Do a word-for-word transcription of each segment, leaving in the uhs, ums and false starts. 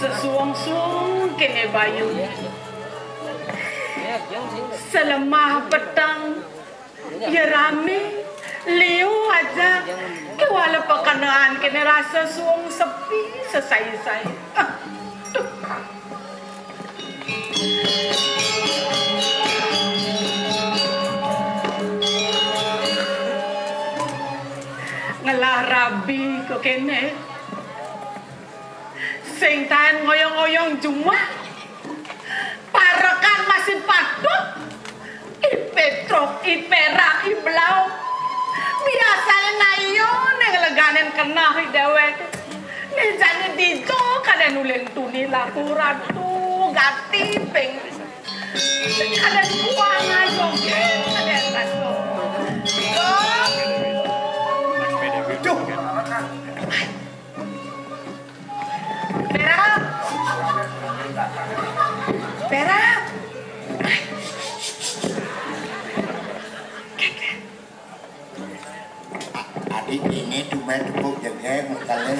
Sesuwung-suwung kéné Bayu. Salemah peteng, ya ramé, liu aja. Kéwala pakenaan kéné rasa suwung sepi sesai-sai. Ah, duh. Ngelah rabi kok kéné. Sing taén ngoyong-ngoyong jumah. Parekan masih patut. I Pétruk, i Pérak, i Blau. Biasané nayo ning leganin keneh i déwék. Né jani dija kadén ulin tuni laku ratu gati ping. Kadén buang aja, kadén ratu. Duh. Pérak. Pérak. Adi ini cuma tepuk jaga makalé.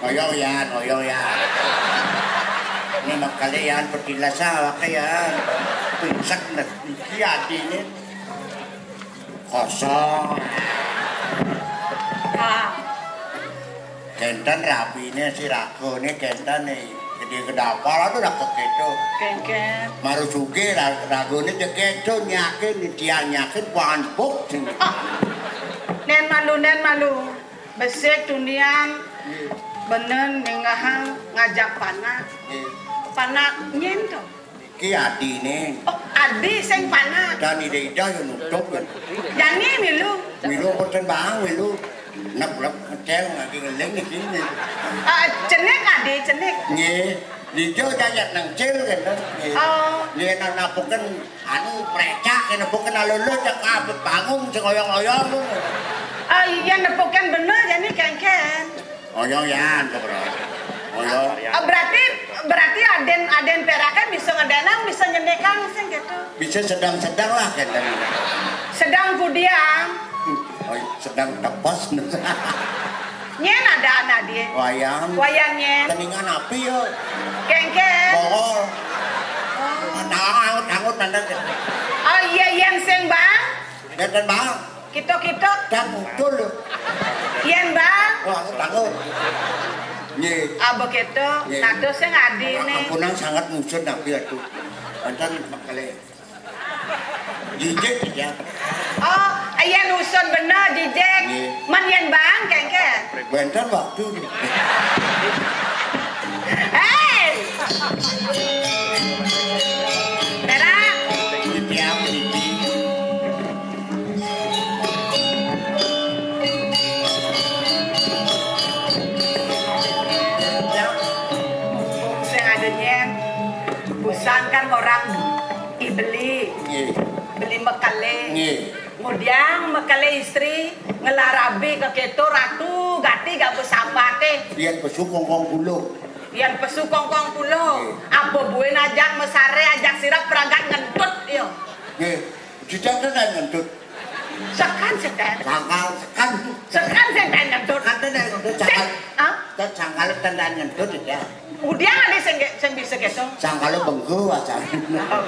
Ngoyong ya, ngoyong ya. Ini makalé ya, petilas awak ya. Pingsek nah, iki adine. Kosong. Ah. Kénten rabine si ragane kénten gedé gedapal atuh rak kéto. Kénkén. Maru sugih ra-, ragane cek kéto nyakin, dia nyakin, pangan buk sing. Ah. Nén malu, nén malu. Besik tunian. Nggih. Bener ningehang ngajak panak. Nggih. Panak nyén to. Ki adine. Oh, adi sing panak. Dan ida-ida yo nutup kan. Jani milu. Milu mboten bang milu. Nep-nep ngecel ngaki ngeling iki. Ah, cenik adi, cenik. Nggih. Dija jajak nang cil kan. Nggih. Oh. Nggih nang napuken anu precak nepuken alolo cek kabeh bangun sing oyong-oyong. Oh, iya nepuken bener jani kénkén. Oyong yan to, Bro. Oyong. Oh, berarti, berarti aden, aden Peraké bisa ngedénang, bisa nyendekang sing gitu. Bisa sedang-sedang lah kénten. Sedang kudiang. Oh, sedang tepos. Nyén ada anak dia. Wayang. Wayang nyén. Keningan api yo. Kénkén. Bohol. Oh. Nah, angut-angut nanda. Oh iya, yang sing bang. Ngeten, Bang. Kita-kita. Dan mutul lho. Yén, Bang. Wah, aku takut. Nggih. Ah, begitu. Nggih. Nah, terus sing adine. Ampunan sangat musun tapi aduh. Wonten mekele. Jijik ya. Oh, iya nusun bener jijik. Nggih. Men yén Bang kénkén. Wonten waktu. Hei. Perak. Iki apa iki? Mumpung sing ada nyén, busan kan orang i beli, nggih, beli mekele. Nggih. Ngudiang mekele istri ngelah rabi kekéto ratu gati gak besambate. Yén pesu kongkong puluh. Yén pesu kongkong puluh. Nggih. Apa buin ajak mesare, ajak sirap peragat ngentut yo. Nggih. Dicak tenan ngentut. Sekan, sekan. Sangkal, sekan. Sekan sing kan ngentut. Kan tenan ngentut, sangkal. Sing, hah? Kan sangkal tenan ngentut ya. Ngudiang ada sing, sing bisa gitu. Sangkal bengku aja. Oh,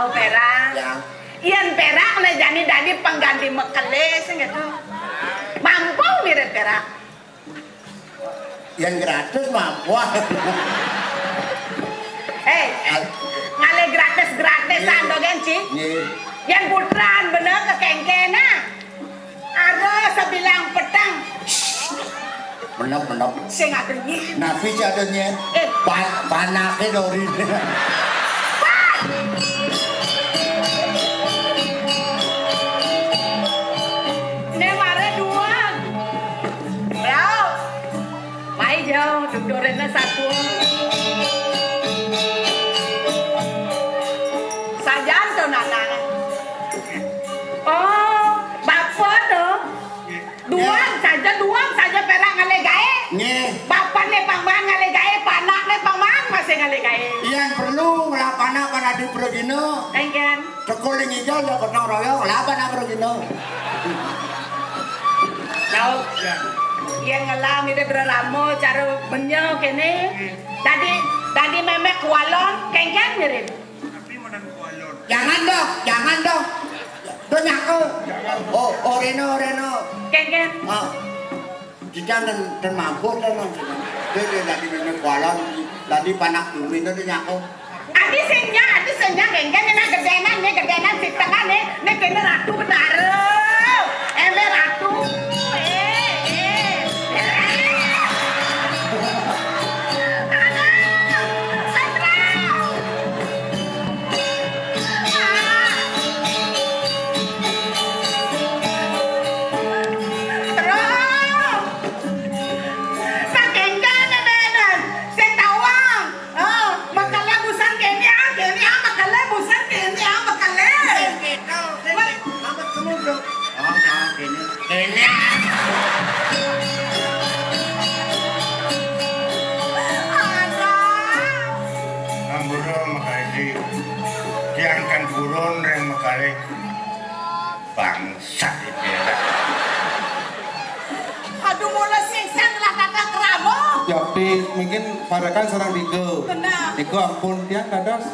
oh, Perak. Ya. Yén Perak né jani dadi pengganti mekele sing gitu. Mampu mirip Perak. Yang gratis mah, wah. Hei, ngalih gratis-gratisan to, gén, Ci? Nggih. Yang putran bener kekénkén, nah. Ada sebilang peteng. Menep, menep. Sing ada nyén. Napi sing ada nyén? Eh. Pa-, panake dori. Wah. Né mare dua. Bravo. Mai jauh, duduréné satu. Sajan to, Nana. Oh, bapak to. Duang saja, duang saja Perak ngalih gaé. Nggih. Bapakné pang maan ngalih gaé, panakné pang maan masih ngalih gaé. Yén perlu ngelah panak pan adi pragina. Kéngkén. Tekul ning ija ya gotong royong, ngelah panak pragina. Tahu? Ya. Yén ngelah mirib rerama cara benya kéné. Hmm. Dadi, dadi mémé kualon, kéngkén mirib. Tapi menang kualon. Jangan dong, jangan dong. Tuh nyaka. Jangan. Oh, oh, rena, rena. Kéngkén. Ah. Kita dan, dan mampus dan, dan. Dia, dia lagi mémé kualon, lagi panak bumi itu dia nyaka. Adi sing nyak, adi sing nyak, kéngkén nak gedénan, né gedénan sing tengah né, né kéné Ratu Betara. Émbé Ratu. Eh, eh. Aduh, Sandra. Ah. Terus. Saking kéné bénan, sing tawang. Oh, makalé busan kéné ah, kéné ah, makalé busan kéné ah, makalé. Kéné, kéné, amat kemudian. Oh, oh, kéné. Kéné. Aduh. Ampura makalé. Tiang kan turun ring makalé. Bangsat iki. Aduh, mula sing sang lah kata krama. Japi, mungkin parekan sareng tiga. Benar. Niku ampun tiang dados.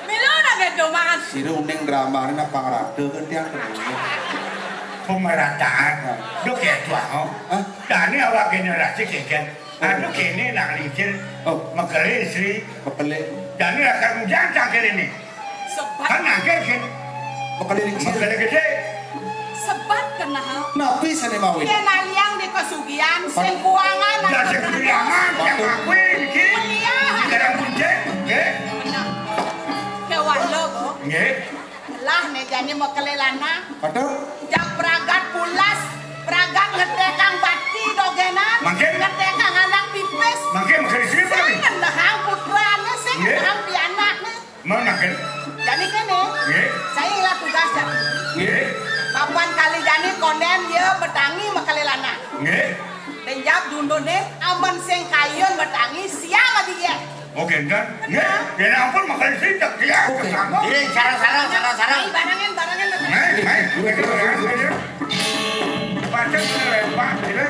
Mila nang gedoman. Sira uning dramané nak pangraga kan tiang. Pemerataan. Nah. Duh, ketua, oh. Hah? Dane awak generasi keken. Anu kéné nak lincir. Oh. Mekelé Sri. Mekelé. Jani lakar ngujang cangkir ini. Sebat. Kan nangkir kan. Mekelé lincir. Mekelé gedé. Sebat kenal. Napi sané mawin? Yén aliang di kasugihan, sing kuangan. Ya, sing kuangan, yang akui iki. Kuliah. Di dalam kuncing, nggih. Bener. Kéwala, Bu. Nggih. Lah, né jani mekelé lanang. Aduh. Jak pragat pulas, pragat ngetékang bati dogénan, mangkin? Ngetékang anak pipis. Mangkin mekelé sira, sing ngenehang putrané, sing nggih. Ngenehang pianakné. Mangkin? Jani kéné. Nggih. Saya ngelah tugas jani. Nggih. Papan kali jani kondén ya metangi mekelé lanang. Nggih. Dénjak dunduné amen sing kayun metangi siang lagi ya. Oke, enggak. Nggih, ya ampun, makasih cek ya. Oke. Nggih, sareng-sareng, sareng-sareng. Barengin, barengin, barengin. Naik, naik, begitu ya, begitu. Pacet lewat, gitu.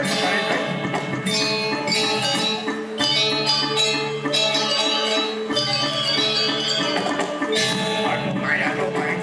Aduh, maya, aduh, maya.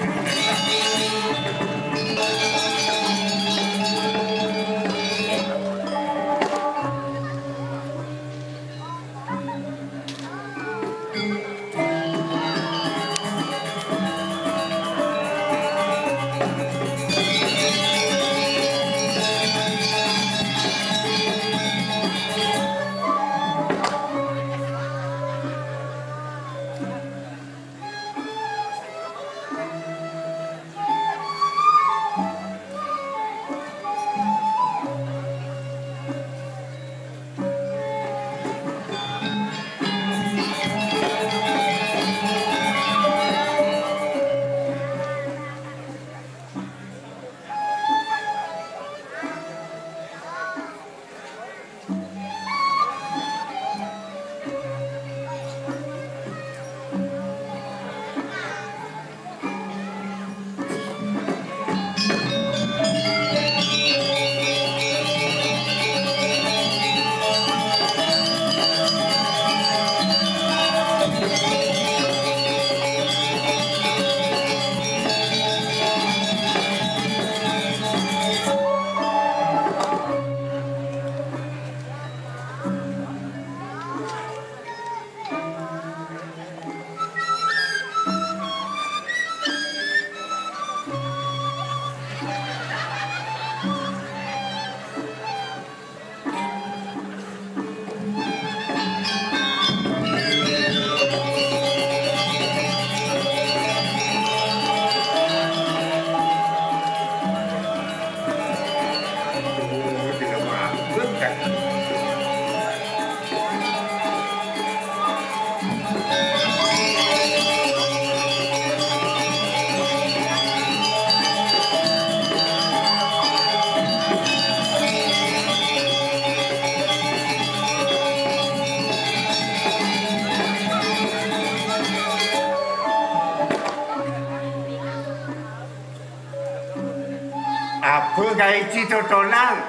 Cai totonan,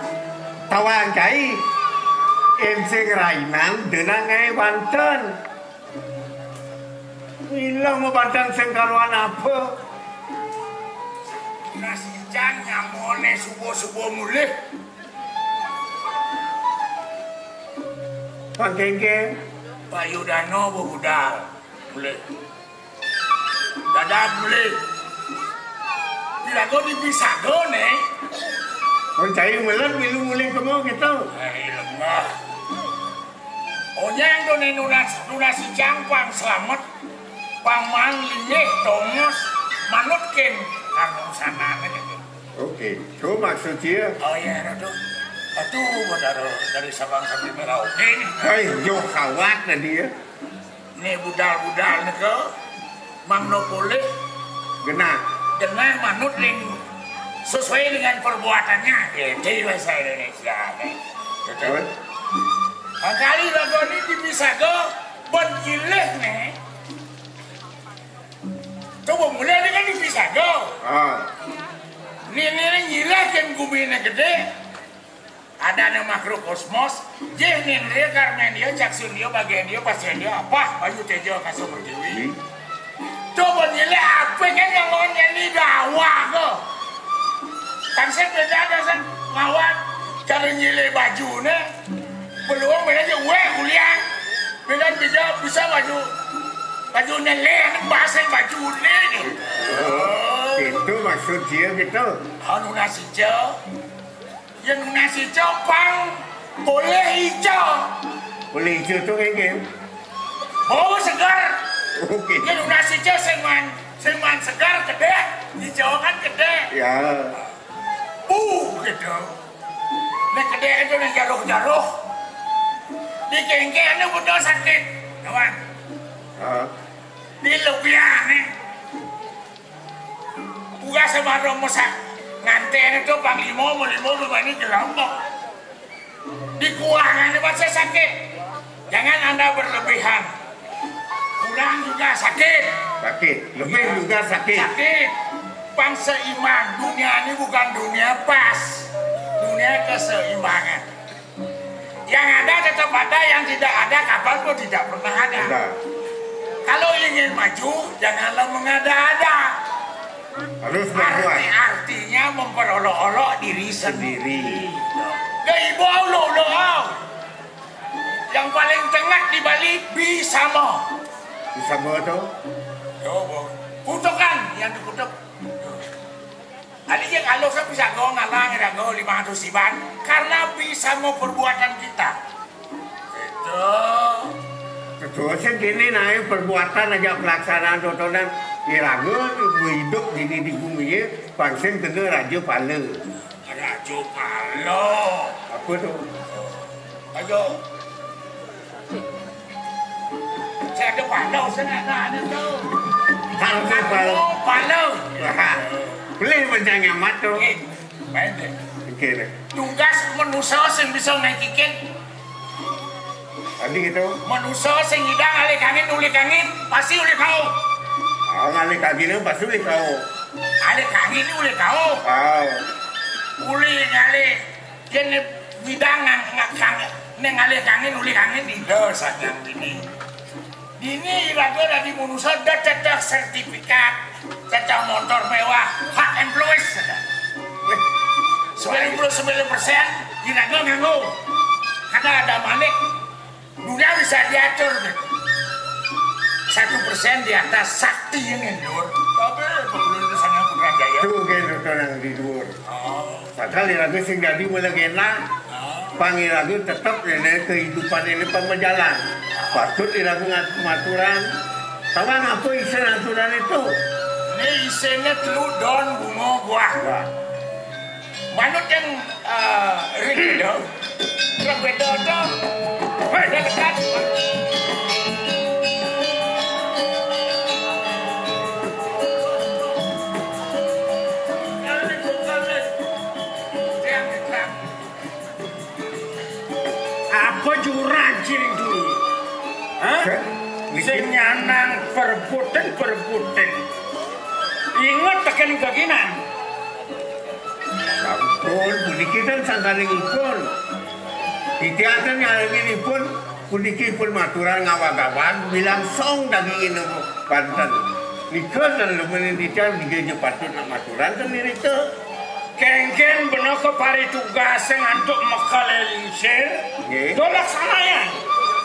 tawang cai, ensing rainan denang ai banten. Ilang mabanten sing karuan apa? Nasi jan nyamone subuh-subuh mulih. Pangkengkeng. Payudana budal. Mulih. Dadah mulih. Piraga dipisaga, né? Mun cai melet milu mulih kema gitu. Ai lemah. Onyang to né nunas, nunas ijang pang slamet. Pang maan linggih tongos manut kén karna usanané gitu. Oke, to maksud dia. Oh iya, Ratu. Ratu, Batara dari Sabang sampai Merauke ini. Hai, yo kawat tadi ya. Né budal-budal nika mangda polih genah. Genah manut ring sesuai dengan perbuatannya. Gitu bahasa Indonesia né. Betul. Angkali lagoni dipisaga ban nyilih né. Coba mulai ini kan dipisaga. Ah. Né, né, né nyilih kan guminé gedé. Adané makrokosmos, jih Indria Karmendia, Caksindria, Bagéndia, Pascéndia, apa, Bayu Téja, Kasa Pertiwi. Hmm. Coba nyilih apa kan yang lawan yang di dawa ke. Tansih beda ada san ngawat cara nyilih bajuné. Belum beda aja, weh, kuliah. Beda bisa, bisa baju, baju neleh, bahasa baju né. Oh, itu maksud dia gitu. Anu nasi jo. Yén nunas ijo pang polih ijo. Polih ijo to kéngkén. Oh, seger. Oke. Yén nunas ijo sing man, sing man seger gedé, ijo kan gedé. Ya. Uh, gitu. Nek gedé itu nek jaruh-jaruh. Di kéngkén itu betul sakit, kawan. Ah. Di lebihané. Tugas sama romo sa-, nganténé to panglima, melima bebani gelombok. Di kuangan masih sakit. Jangan Anda berlebihan. Kurang juga sakit. Sakit. Lebih juga sakit. Sakit. Pang seimbang. Dunia ini bukan dunia pas. Dunia keseimbangan. Yang ada tetap ada, yang tidak ada kapan pun tidak pernah ada. Benar. Kalau ingin maju, janganlah mengada-ada. Harus berbuat. Arti-artinya memperolok-olok diri sendiri. Sendiri. Lah, ibu Allah, Allah. Yang paling tengah di Bali, Bisama. Bisama tu? Yo, Bu. Kutukan yang dikutuk. Adi jeng alus bisa go ngalang iraga lima ratus iban karena bisa mau perbuatan kita. Itu. Terus gini, nah, perbuatan aja pelaksanaan tontonan iraga hidup gini di bumi ya, pangsin kena raja pala. Raja pala. Apa tu? Ayo. Saya ada pala, saya nak, nak ada tu. Kalau saya pala. Oh, pala. Wah, boleh macam nyamat tu. Eh, main deh. Okey deh. Tugas manusia sing bisa ngaikikin. Tadi gitu. Manusia sing ngidang alih kangin, ulih kangin, pasti ulih kau. Ah, ngalih kangin pasti ulih kau. Alih kangin ni ulih kau. Kau. Ulih ngalih. Yén né bidang ngang-, ngang-, ngalih kangin, ulih kangin, ida saja dini. Dini iraga dadi manusa, da cecah sertifikat, cecah montor mewah, hak employees, ada. Sembilan puluh sembilan persen iraga nganggo. Kada ada malik. Dunia bisa diatur, gitu. Satu persen di atas sakti yang ngendur. Tapi, perlu itu sangat Putrajaya. Itu kan dokter yang di luar. Oh. Padahal iraga sing dadi malegenda, pang iraga tetep ini kehidupan ini pang berjalan. Patut iraga ngat-, ngaturan. Tawang apa isin aturan itu? Ini isinnya telu daun bunga buah. Wah. Manut yang, eh, ring itu, yang beda itu, hei, dia dekat. Apa jurang ciring dulu? Hah? Sing nyanang perebutan, perebutan. Ingat tekan gaginan. Pun puniki ten sangkaning ipun. Titiang ten ngalengin ipun, puniki ipun maturan ngawag-awag, bilang song dagingin banten. Nika ten lumenin titiang, nika ja patut nak maturan ten nirika. Kengken bena kaparitugas sing antuk makele lingsir. Nggih. Dolak sanayan.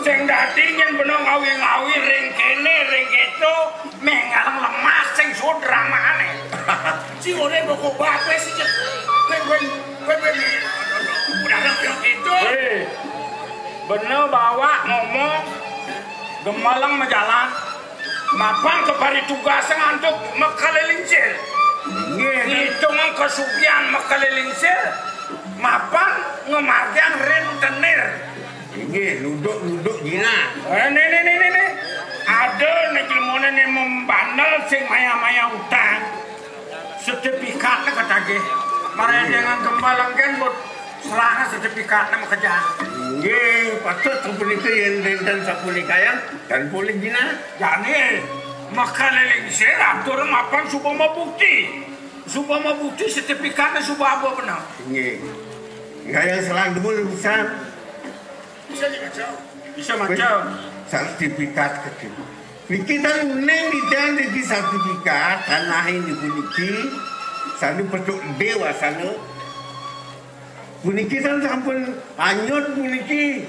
Sing dadi nyen bena ngawi-ngawi ring kene, ring keto, menggalang lemah sing suud ramane. Si ore boko bape si cek. Kowe, kowe, kowe, kowe, udah bilang gitu. Hei, bena bawa ngomong, gemeleng majalan. Mapan kaparitugasang antuk makele lingsir. Nggih, nggih. Ngitungang kasugihan makele lingsir, mapan ngamargiang rentenir. Inggih, luduk-luduk jinah. Eh, nih, nih, nih, nih, nih. Ada nih jelmane nih membandel sing maya-maya utang. Sertifikatnya katagih. Mara ada yang gembal engken, buat serahna sertifikatnya makejang. Inggih, patut sapunika yen enten sapunikayang, tan polih jinah. Jani, makele lingsir atur mapan suba mabukti. Suba mabukti sertifikatnya suba aba benar. Inggih. Gayang selang dulu, San. Bisa dibaca. Bisa maca. Sertifikat kecil. Niki tan uning didan niki sertifikat tanah ini puniki. Sanu petuk dewa sana. Puniki tan sampun anyut puniki.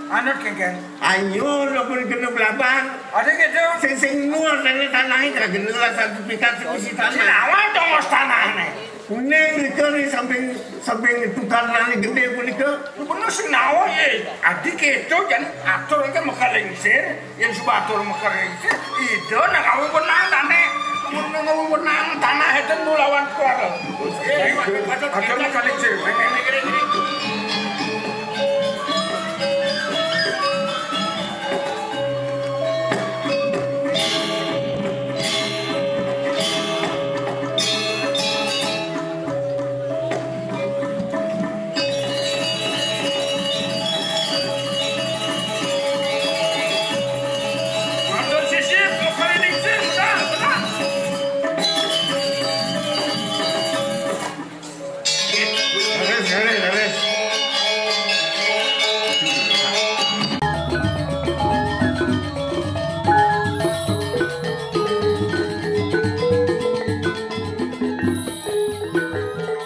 Anut kengken. Anyut sampun kena belabang. Ada gitu. Sing sing nuar tanah tanah ini kena lah sertifikat sing isi tanah. Sinawa dong tanahnya. Kuning nika nih samping, samping tukar nani gede punika. Bener sing nawa ye. Adi keto jan atur ke makele lingsir, yang suba atur makele lingsir. Ida nak awi benang tane. Mun ngawi benang tanah itu mulawan kuat. Atur makele lingsir.